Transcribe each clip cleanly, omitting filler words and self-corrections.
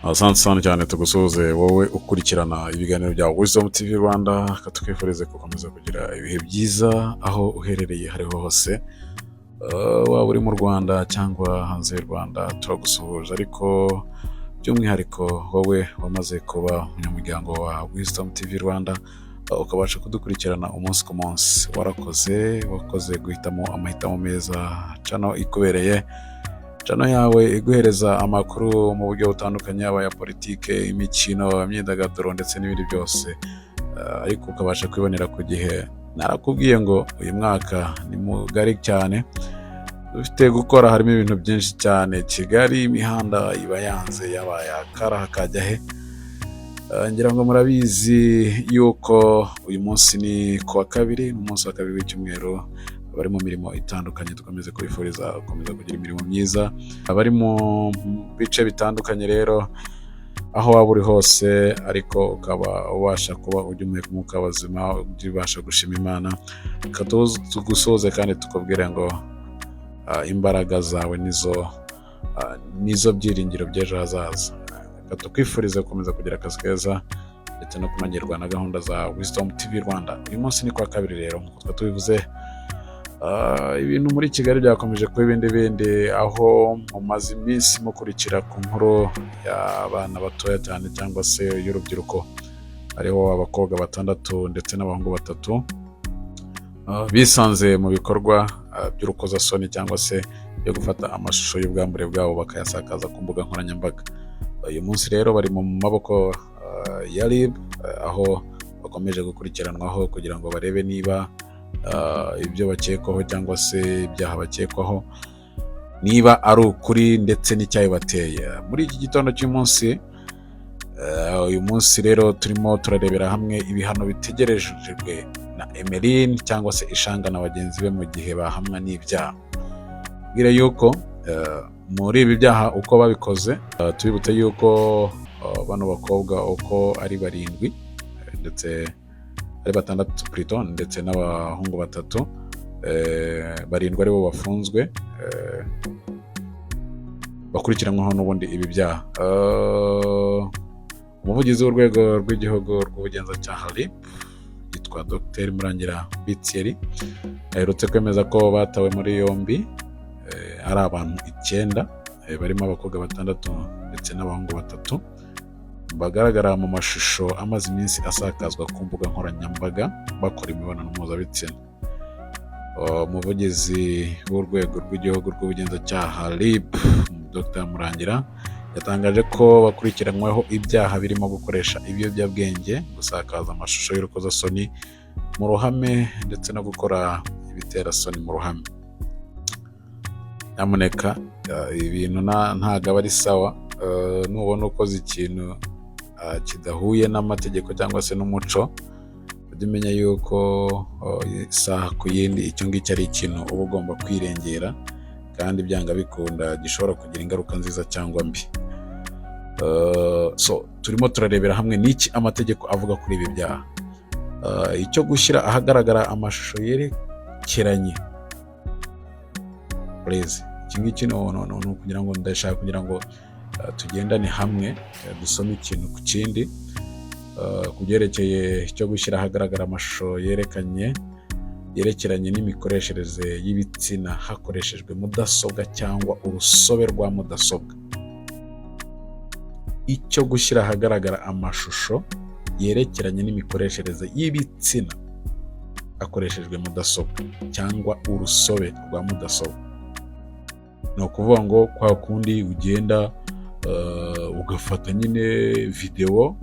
Asante sana cyane, tugusuhuze wowe ukurikirana ibiganiro bya Wisdom TV Rwanda, tukwifurize gukomeza kugira ibihe byiza aho uherereye hariho hose. Waba uri mu Rwanda cyangwa hanze y'u Rwanda, turagusuhuje, ariko by'umwihariko wowe wamaze kuba umunyamuryango wa Wisdom TV Rwanda, ukabasha kudukurikirana umunsi ku munsi. Warakoze, wakoze guhitamo amahitamo meza, channel ikubereye, channel yawe iguhereza amakuru mu buryo butandukanye, yaba aya politike, imikino, imyidagaduro ndetse n'ibindi byose, ariko ukabasha kwibonera ku gihe. Narakubwiye ngo uyu mwaka ni mugari cyane, dufite gukora, harimo ibintu byinshi cyane. Kigali imihanda iba yanze, yabaye akara hakajya he. Ngira ngo murabizi yuko uyu munsi ni ku wa kabiri, ni umunsi wa kabiri w'icyumweru. Abari mu mirimo itandukanye, dukomeze kubifuriza gukomeza kugira imirimo myiza. Abari mu bice bitandukanye rero, aho waba uri hose, ariko ukaba ubasha kuba ujya umuheka umwuka w'abazima, ujya ubasha gushima Imana, reka tugusuhuze kandi tukubwire ngo imbaraga zawe nizo byiringiro by'ejo hazaza. Reka tukwifurize gukomeza kugira akazi keza ndetse no kunogerwa na gahunda za Wisdom TV Rwanda. Uyu munsi ni kuwa kabiri rero, nk'uko twari tubivuze. Ibintu muri Kigali byakomeje kuba ibindi bindi, aho mumaze iminsi mukurikira ku nkuru y'abana batoya cyane cyangwa se y'urubyiruko, hariho abakobwa batandatu ndetse n'abahungu batatu bisanze mu bikorwa by'urukozasoni cyangwa se byo gufata amashusho y'ubwambure bwabo bakayasakaza ku mbuga nkoranyambaga. Uyu munsi rero bari mu maboko ya RIB, aho bakomeje gukurikiranwaho kugira ngo barebe niba ibyo bakekwaho cyangwa se ibyaha bakekwaho niba ari ukuri ndetse n'icyabibateye. Muri iki gitondo cy'umunsi, uyu munsi rero turimo turarebera hamwe ibihano bitegerejwe na Emeline cyangwa se Ishanga na bagenzi be mu gihe bahamwa n'ibyaha. Mbwira yuko muri ibi byaha uko babikoze, tubibutse yuko bano bakobwa uko ari barindwi, ndetse ari batandatu plutôt, ndetse n'abahungu batatu, barindwi aribo bafunzwe, bakurikiranyweho n'ubundi ibi byaha. Umuvugizi w'urwego rw'igihugu rw'ubugenzacyaha RIB yitwa Dr Murangira Thierry aherutse kwemeza ko batawe muri yombi ari abantu icyenda, barimo abakobwa batandatu ndetse n'abahungu batatu bagaragara mu mashusho amaze iminsi asakazwa ku mbuga nkoranyambaga bakora imibonano mpuzabitsina. Umuvugizi w'urwego rw'igihugu rw'ubugenzacyaha RIB, Dr Murangira, yatangaje ko bakurikiranyweho ibyaha birimo gukoresha ibiyobyabwenge, gusakaza amashusho y'urukozasoni mu ruhame ndetse no gukora ibiterasoni mu ruhame. Nyamuneka, ibintu ntago aba ari sawa. Nubona ukoze ikintu kidahuye n'amategeko cyangwa se n'umuco, ujye umenya yuko isaha ku yindi icyo ngicyo ari ikintu uba ugomba kwirengera, kandi byanga bikunda gishobora kugira ingaruka nziza cyangwa mbi. So turimo turarebera hamwe n'iki amategeko avuga kuri ibi byaha. Icyo gushyira ahagaragara amashusho yerekeranye. Please, iki ngiki ni ukugira ngo, ndashaka kugira ngo tugendane hamwe, dusome ikintu ku kindi. Ku byerekeye cyo gushyira ahagaragara amashusho yerekeranye n'imikoreshereze y'ibitsina hakoreshejwe mudasobwa cyangwa urusobe rwa mudasobwa. Icyo gushyira ahagaragara amashusho yerekeranye n'imikoreshereze y'ibitsina hakoreshejwe mudasobwa cyangwa urusobe rwa mudasobwa, ni ukuvuga ngo kwa kundi ugenda ugafata nyine videwo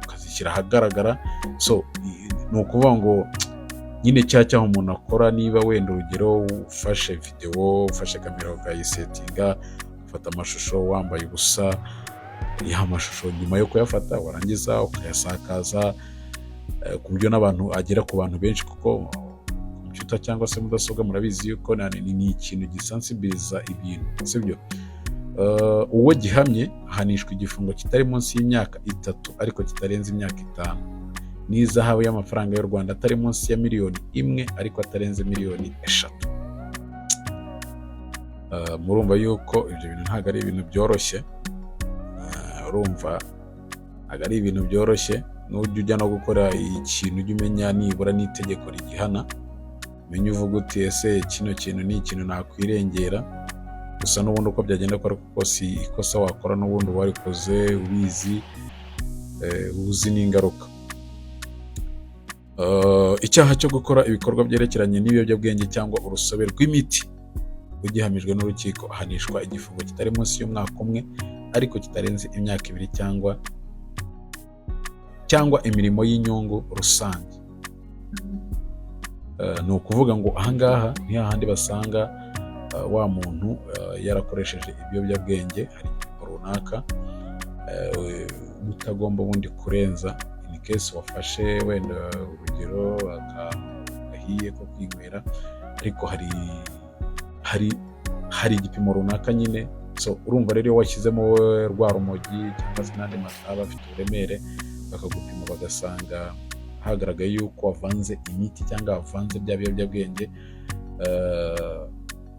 ukazishyira ahagaragara. So ni ukuvuga ngo nyine cya cyaha umuntu akora, niba wenda urugero ufashe videwo, ufashe kamera ukayisetinga, ugafata amashusho wambaye ubusa, ya mashusho nyuma yo kuyafata warangiza ukayasakaza ku buryo n'abantu agera ku bantu benshi, kuko computer cyangwa se mudasobwa murabizi yuko ni ikintu gisansibiliza ibintu, sibyo? Uwo gihamye ahanishwa igifungo kitari munsi y'imyaka 3 ariko kitarenze imyaka 5, n'izahabu y'amafaranga y'u Rwanda atari munsi ya miliyoni 1 ariko atarenze miliyoni 3. Murumva yuko ibyo bintu ntabwo ari ibintu byoroshye. Urumva ntabwo ari ibintu byoroshye. Nujya ujya no gukora ikintu, ujye umenya nibura n'itegeko rigihana, umenye uvuga uti: "Ese kino kintu ni ikintu nakwirengera?" Gusa n'ubundi uko byagenda ko ariko kose, ikosa wakora n'ubundi uba warikoze ubizi, uzi n'ingaruka. Icyaha cyo gukora ibikorwa byerekeranye n'ibiyobyabwenge cyangwa urusobe rw'imiti, ugihamijwe n'urukiko ahanishwa igifungo kitari munsi y'umwaka umwe ariko kitarenze imyaka 2 cyangwa imirimo y'inyungu rusange. Ni ukuvuga ngo ahangaha ni hahandi basanga wa muntu yarakoresheje ibiyobyabwenge, hari igipimo runaka utagomba ubundi kurenza, in case wafashe wenda urugero akantu gahiye ko kwinywera, ariko hari igipimo runaka nyine. So urumva rero, iyo washyizemo wowe rwa rumogi cyangwa se n'andi matabi afite uburemere, bakagupima bagasanga hagaragaye yuko wavanze imiti cyangwa wavanze bya biyobyabwenge,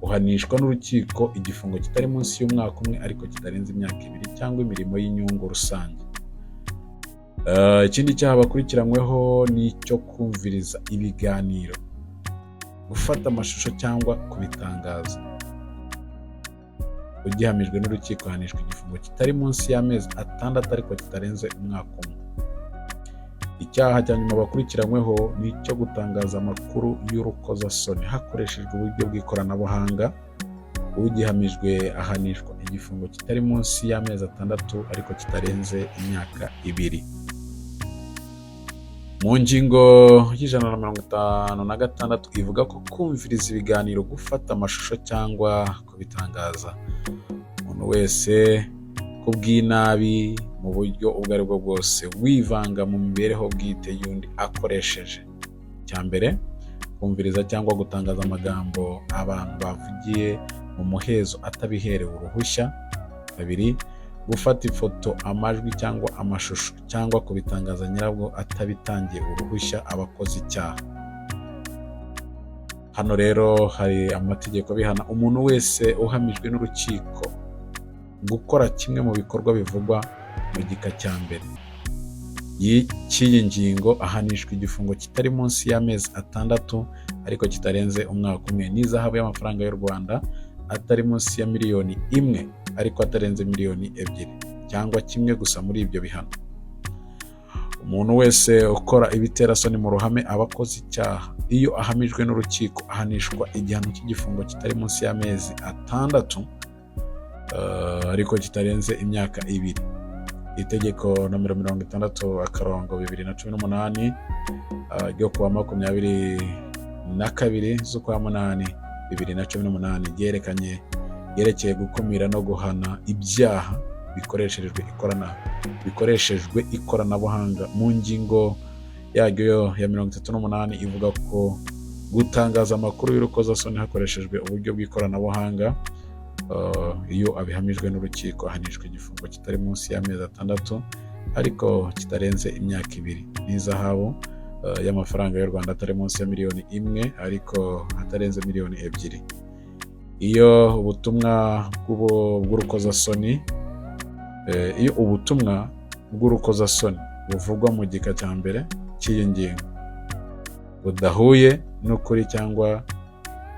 uhanishwa n'urukiko igifungo kitari munsi y'umwaka umwe ariko kitarenze imyaka 2 cyangwa imirimo y'inyungu rusange. Ikindi cyaha bakurikiranyweho ni icyo kumviriza ibiganiro, gufata amashusho cyangwa kubitangaza. Ugihamijwe n'urukiko ahanishwa igifungo kitari munsi y'amezi 6 ariko kitarenze umwaka umwe. Icyaha cya nyuma bakurikiranyweho ni icyo gutangaza amakuru y'urukozasoni hakoreshejwe uburyo bw'ikoranabuhanga. Ugihamijwe ahanishwa igifungo kitari munsi y'amezi 6 ariko kitarenze imyaka 2. Mu ngingo y'156 ivuga ko kumviriza ibiganiro, gufata amashusho cyangwa kubitangaza, umuntu wese ku bw'inabi mu buryo ubwo ari bwo bwose wivanga mu mibereho bwite y'undi akoresheje: icya mbere, kumviriza cyangwa gutangaza amagambo abantu bavugiye mu muhezo atabiherewe uruhushya; kabiri, gufata ifoto, amajwi cyangwa amashusho cyangwa kubitangaza nyirabwo atabitangiye uruhushya, aba akoze icyaha. Hano rero hari amategeko abihana. Umuntu wese uhamijwe n'urukiko gukora kimwe mu bikorwa bivugwa mu gika cya mbere cy'iyi ngingo ahanishwa igifungo kitari munsi y'amezi 6 ariko kitarenze umwaka umwe n'izahabu y'amafaranga y'u Rwanda atari munsi ya miliyoni 1 ariko atarenze miliyoni 2 cyangwa kimwe gusa muri ibyo bihano. Umuntu wese ukora ibiterasoni mu ruhame aba akoze icyaha. Iyo ahamijwe n'urukiko ahanishwa igihano cy'igifungo kitari munsi y'amezi 6 ariko kitarenze imyaka 2. Itegeko nomero 60-2018 ryo kuwa 22 z'ukwa munani 2018 ryerekanye ryerekeye gukumira no guhana ibyaha bikoreshejwe ikoranabuhanga, mu ngingo yaryo ya 38 ivuga ko gutangaza amakuru y'urukozasoni hakoreshejwe uburyo bw'ikoranabuhanga, iyo abihamijwe n'urukiko ahanishwa igifungo kitari munsi y'amezi 6 ariko kitarenze imyaka 2 n'izahabu y'amafaranga y'u Rwanda atari munsi ya miliyoni 1 ariko atarenze miliyoni 2. Iyo ubutumwa bw'urukozasoni iyo ubutumwa bw'urukozasoni buvugwa mu gika cya mbere cy'iyi ngingo budahuye n'ukuri cyangwa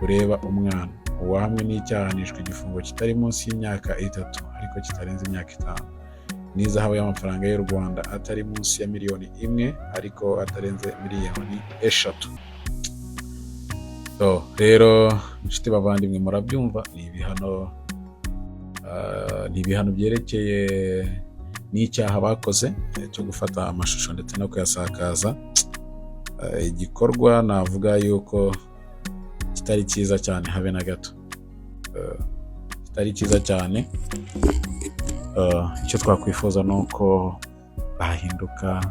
bureba umwana, uwahamwe n'icyaha ahanishwa igifungo kitari munsi y'imyaka 3 ariko kitarenze imyaka 5 n'izahabu y'amafaranga y'u Rwanda atari munsi ya miliyoni 1 ariko atarenze miliyoni 3. So, rero inshuti bavandimwe, murabyumva, ni ibihano byerekeye n'icyaha bakoze cyo gufata amashusho ndetse no kuyasakaza. Igikorwa navuga yuko kitari cyiza cyane habe na gato, kitari cyiza cyane. Icyo twakwifuza ni uko bahinduka.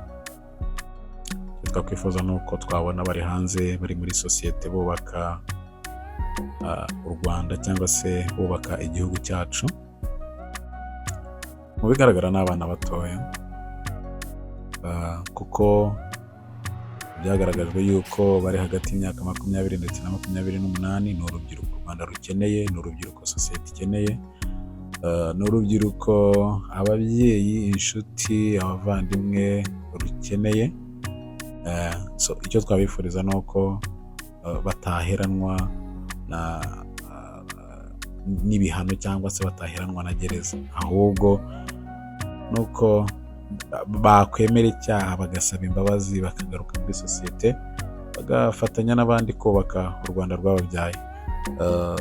Icyo twakwifuza ni uko twabona bari hanze, bari muri sosiyete, bubaka u Rwanda cyangwa se bubaka igihugu cyacu. Mu bigaragara ni abana batoya, kuko byagaragajwe yuko bari hagati y'imyaka 20 ndetse na 28. Ni urubyiruko u Rwanda rukeneye, ni urubyiruko sosiyete ikeneye. Ni urubyiruko ababyeyi, inshuti, abavandimwe rukeneye. So icyo twabifuriza ni uko bataheranwa na n'ibihano cyangwa se bataheranwa na gereza, ahubwo ni uko bakwemera icyaha, bagasaba imbabazi, bakagaruka muri sosiyete, bagafatanya n'abandi kubaka u Rwanda rwababyaye.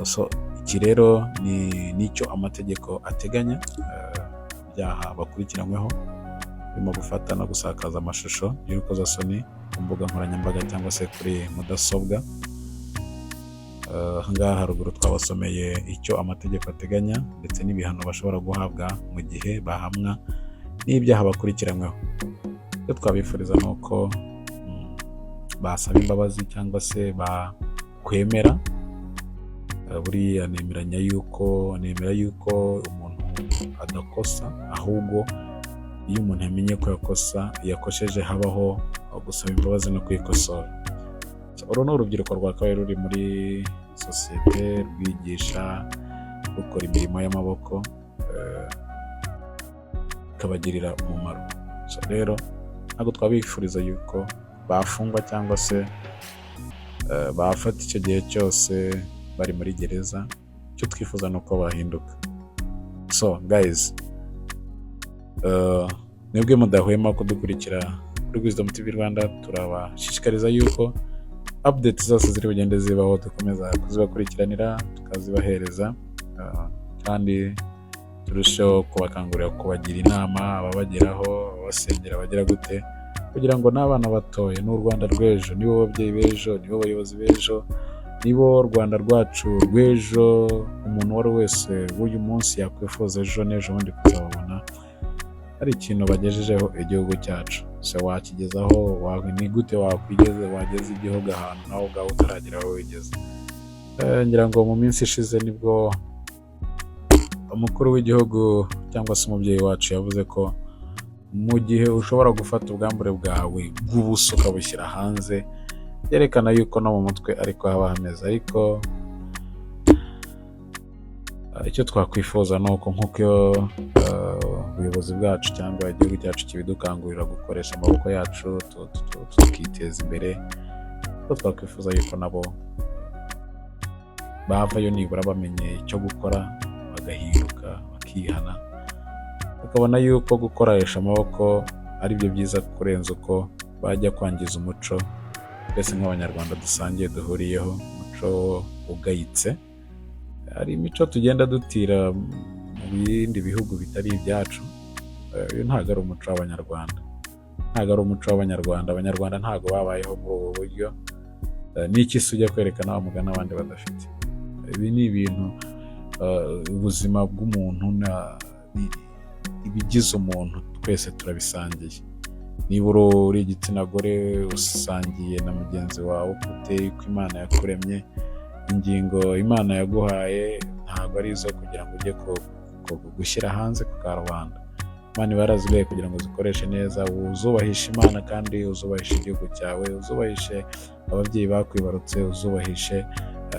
So iki rero ni nicyo amategeko ateganya. Ibyaha bakurikiranyweho birimo gufata no gusakaza amashusho y'urukozasoni ku mbuga nkoranyambaga cyangwa se kuri mudasobwa. Aha ngaha haruguru twabasomeye icyo amategeko ateganya ndetse n'ibihano bashobora guhabwa mu gihe bahamwa n'ibyaha bakurikiranyweho. Icyo twabifuriza ni uko basaba imbabazi cyangwa se bakwemera. Buriya nemeranya yuko, nemera yuko umuntu adakosa, ahubwo iyo umuntu yamenye ko yakosa, yakosheje, habaho gusaba imbabazi no kwikosora. So, uru ni urubyiruko rwakabaye ruri muri sosiyete, rwigisha, rukora imirimo y'amaboko, ikabagirira umumaro. So rero ntabwo twabifuriza yuko bafungwa cyangwa se bafata icyo gihe cyose bari muri gereza. Icyo twifuza ni uko bahinduka. So guys, mwebwe mudahwema kudukurikira kuri Wisdom TV Rwanda, turabashishikariza yuko update zose ziri bugende zibaho dukomeza kuzibakurikiranira, tukazibahereza, kandi turusheho kubakangurira, kubagira inama, ababageraho, abasengera, bagira gute, kugira ngo n'abana batoya ni u Rwanda rw'ejo, nibo babyeyi b'ejo, nibo bayobozi b'ejo, nibo Rwanda rwacu rw'ejo. Umuntu uwo ari we wese w'uyu munsi yakwifuza ejo n'ejo bundi kuzababona hari ikintu bagejejeho igihugu cyacu. Se wakigezaho ni gute wakwigeze wageza igihugu ahantu nawe ubwawe utaragera aho wigeze? Ngira ngo mu minsi ishize nibwo umukuru w'igihugu cyangwa se umubyeyi wacu yavuze ko mu gihe ushobora gufata ubwambure bwawe bw'ubusa ukabushyira hanze, byerekana yuko no mu mutwe ariko haba hameze. Ariko icyo twakwifuza ni uko nk'uko ubuyobozi bwacu cyangwa igihugu cyacu kibidukangurira gukoresha amaboko yacu tukiteza imbere, ko twakwifuza yuko nabo bavayo nibura bamenye icyo gukora, bagahinduka, bakihana, bakabona yuko gukoresha amaboko ari byo byiza kurenza uko bajya kwangiza umuco twese nk'Abanyarwanda dusangiye, duhuriyeho, umuco ugayitse. Hari imico tugenda dutira mu bindi bihugu bitari ibyacu. Uyu ntabwo ari umuco w'Abanyarwanda, ntabwo ari umuco w'Abanyarwanda. Abanyarwanda ntabwo babayeho muri ubu buryo. N'iki se ujya kwerekana wa mugani abandi badafite? Ibi ni ibintu, ubuzima bw'umuntu, ibigize umuntu twese turabisangiye. Niba uri igitsina gore, usangiye na mugenzi wawe uko uteye, uko Imana yakuremye. Ingingo Imana yaguhaye ntabwo ari izo kugira ngo ujye gushyira hanze ku karubanda. Imana iba yaraziguhaye kugira ngo uzikoreshe neza, uzubahishe Imana kandi uzubahishe igihugu cyawe, uzubahishe ababyeyi bakwibarutse, uzubahishe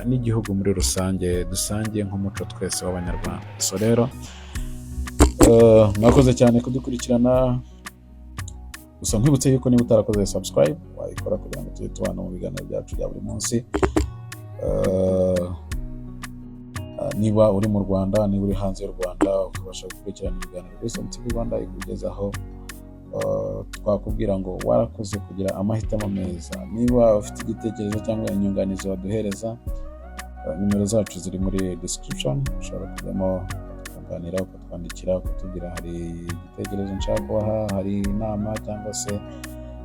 n'igihugu muri rusange dusangiye nk'umuco twese w'Abanyarwanda. So rero, mwakoze cyane kudukurikirana. Gusa nkwibutse yuko niba utarakoze subscribe wayikora kugira ngo tujye tubana mu biganiro byacu bya buri munsi. Niba uri mu Rwanda, niba uri hanze y'u Rwanda, ukabasha gukurikirana ibiganiro Wisdom TV Rwanda ikugezaho, twakubwira ngo warakoze kugira amahitamo meza. Niba ufite igitekerezo cyangwa inyunganizi waduhereza, nimero zacu ziri muri description, ushobora kujyamo tukaganira, ukatwandikira, ukatubwira: "Hari igitekerezo nshaka kubaha, hari inama cyangwa se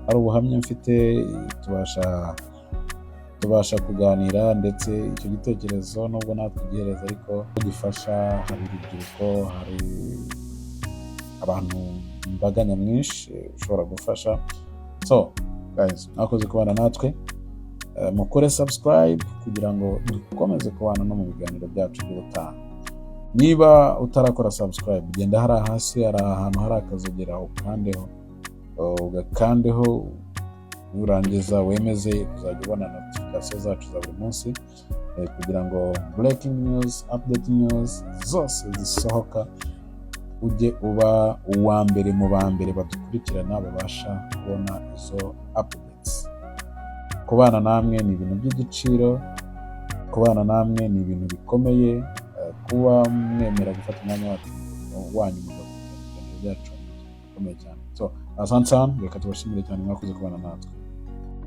hari ubuhamya mfite." Tubasha kuganira, ndetse icyo gitekerezo nubwo natwe tugihereza ariko gifasha, hari urubyiruko, hari abantu, imbaga nyamwinshi ushobora gufasha. So guys, mwakoze kubana natwe. Mukore subscribe kugira ngo dukomeze kubana no mu biganiro byacu by'ubutaha. Niba utarakora subscribe, genda hariya hasi, hari ahantu hari akazogera, ukandeho, ugakandeho. Nurangiza wemeze uzajya ubona notification zacu za buri munsi, kugira ngo breaking news, update news zose zisohoka ujye uba uwa mbere mu ba mbere badukurikirana, babasha kubona izo updates. Kubana namwe ni ibintu by'igiciro, kubana namwe ni ibintu bikomeye, kuba mwemera gufata umwanya wacu wanyu mugakurikirana ibiganiro byacu ni ikintu gikomeye cyane. So asante sana, reka tubashimire cyane, mwakoze kubana natwe.